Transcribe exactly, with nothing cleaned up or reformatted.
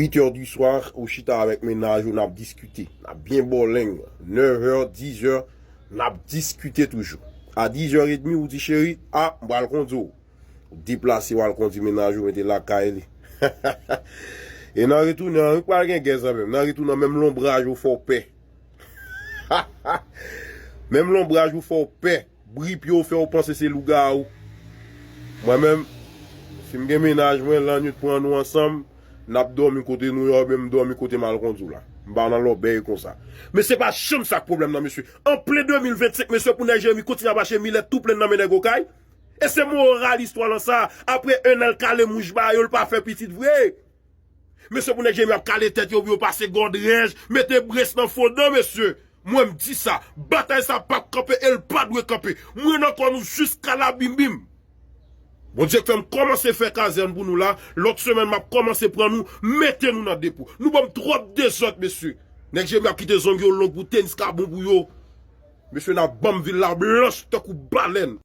Uit è di swa, ou chita avèk mennaj ou, n ap diskite. N ap byen bòleng. Nèf è, diz è, n ap diskite toujou. A diz è edmi, ou di, cheri, a, m pral kondi w. Ou deplase, w al kondi mennaj ou, mete lakay li. E nan retounen an, wi, pral gen gè zanmi m. Nan retounen an, menm lonbraj ou fè w pè. Menm lonbraj ou fè w pè. Bri pye w fè w panse se lougawou. Mwen menm, si m gen mennaj mwen, lannwit pran nou ansanm, n ap dòmi kote nou ye, oubyen m dòmi kote m al kondi w la. M pa nan lòbèy konsa. Men se pa janm sa k pwoblèm nan, mesye. An plen de mil vennsenk, mesye, pou nèg Jeremi kontinye ap mache milèt tou plen nan men nèg Okay. E se moral istwa lan sa. Apre Enèl kale mouch ba yo, l pa fè pitit vre. Mesye, pou nèg Jeremi ap kale tèt yo, pou yo pase gòdrèj, mete brès nan fondan, mesye. Mwen, m di sa, batay sa p ap kanpe e l pa dwe kanpe. Mwen nan kò nou jiska labinbin. Bondye k fè m kòmanse fè kazèn pou nou la, lòt semèn m ap kòmanse pran nou, mete nou nan depo. Nou ban m twòp dezòd, mesye. Nèg Jeremi ap kite zong yo long pou tenis ka bon pou yo. Mesye, n ap ban m vil la blanch tankou balèn.